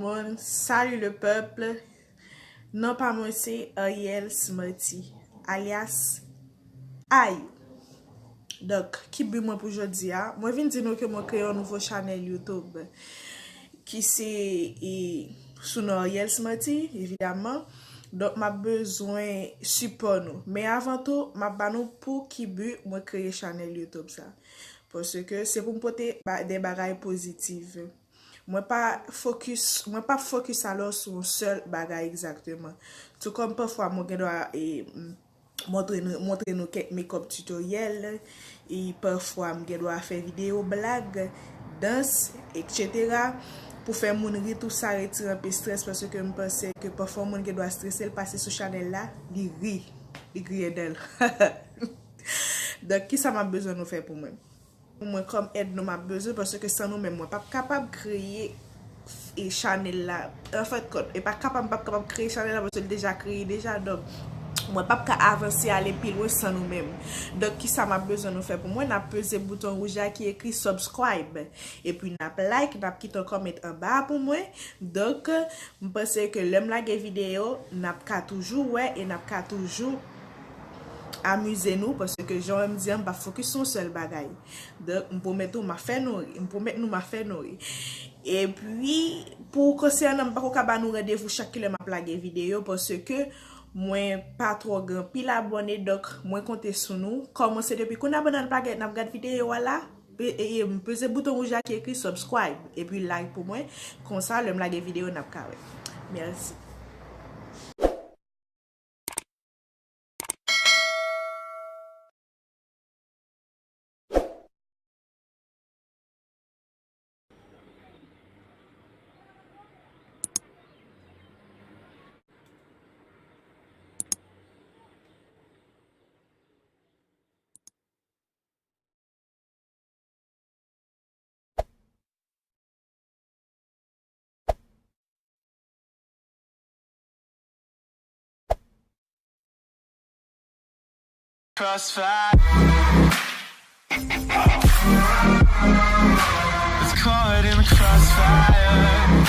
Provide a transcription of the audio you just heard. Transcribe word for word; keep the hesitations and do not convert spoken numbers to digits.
Bon, salut le peuple. Non pa mwen se Ariel Smarty, alias Ayou. Donk, ki bi mwen pou jodi a? Mwen vin di nou ke mwen kreye yon nouvo chanèl YouTube ki se, e, sou non Ariel Smarty, evidaman. Donk, m ap bezwen sipò nou. Men avan tou, m ap ba nou pou ki bi mwen kreye chanèl YouTube sa. Paske se pou m pote ba, de bagay pozitif. Mwen pa fokis, mwen pa fokis alò sou yon sèl bagay egzakteman. Tou kòm pafwa mwen gen dwa, e, m, montre nou, montre nou kèk makeup tutoriel, e pafwa m gen dwa fè videyo blag, dans, et cetera, pou fè moun ri, tou sa retire anpe strès, paske m panse ke pafwa yon moun gen dwa strese, l pase sou chanèl la, li ri, li griyen dan l. Donk, kisa m ap bezwen nou fè pou mwen? Pou mwen, kòm èd nou m ap bezwen, paske san nou menm, mwen p ap kapab kreye, e, chanèl la. Anfèt, kòm, e pa kapab, m p ap kapab kreye chanèl la, paske l deja kreye deja, donk, mwen p ap ka avanse ale pi lwen san nou menm. Donk, kisa m ap bezwen nou fè pou mwen? N ap peze bouton wouj la ki ekri subscribe. Epi n ap like, n ap kite yon comment anba a pou mwen. Donk, m panse ke lè m lage videyo, n ap ka toujou wè e n ap ka toujou amize nou, paske jan w wè m di an, m pa fokis sou yon sèl bagay. Donk, m pwomèt ou, m ap fè nou ri. M pwomèt nou, m ap fè nou ri. Epi, pou konsènan, m pako ka ba nou randevou chak kilè m ap lage videyo, paske mwen pa twò gen anpil abòne, donk, mwen konte sou nou. Kòmanse depi kounye a pandan n ap lage, n ap gad videyo a la, pe-, e, e, peze bouton wouj la ki ekri subscribe, epi like pou mwen. Konsa, lè m lage videyo, n ap ka wè. Mèsi. Crossfire. It's caught in the crossfire.